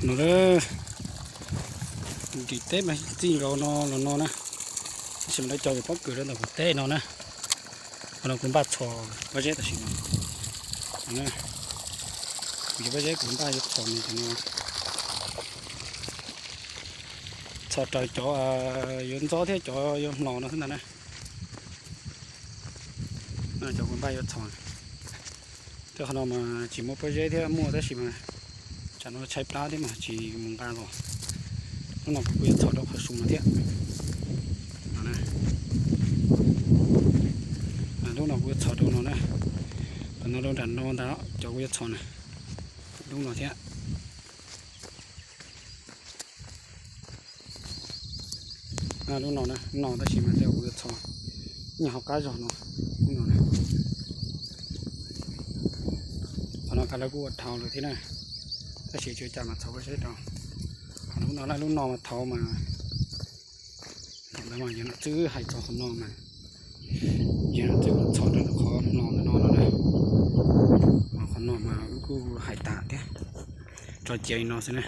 No, nrim teb mas txij nkaus no los no na, tab sis mas lawv cog cov pob kws rau ntawm kuv teb no na. Qhov no kuv npaj txhos pob zeb tam sim no. Kuv cov pob zeb kuv npaj yuav txhos no, txhos raws cov yuav ntxob thiab cov yuav hlo no xwb ntag na. Cov kuv npaj yuav txhos. Tej qhov no mas tsis muaj pob zeb thiab, muaj tab sis mas tsam no tshaib plab thiab mas tsis mus nqa los. Lub no kuv kuj yuav txhos rau qhov su no thiab. Lub no kuv yuav txhos rau no na. Qhov no rau nram no ntag, cov kuv yuav txhos na. Lub no thiab. Lub no, lub no tab sis mas tej kuv yuav txhos nyob hauv qab zog no. Lub no, qhov no lawv kuj ua dhau lawm thiab na, tab sis tsis ua cas mas txhos pob zeb rau. Qhov lub no, lub no mas thaud mas, lawv mas yawg nom tswb hais txog qhov no mas, yawg nom tswb txhos rau qhov hlo ntawm no no na. Qhov no mas wb kuj hais tas thiab, tso cia li no xwb na.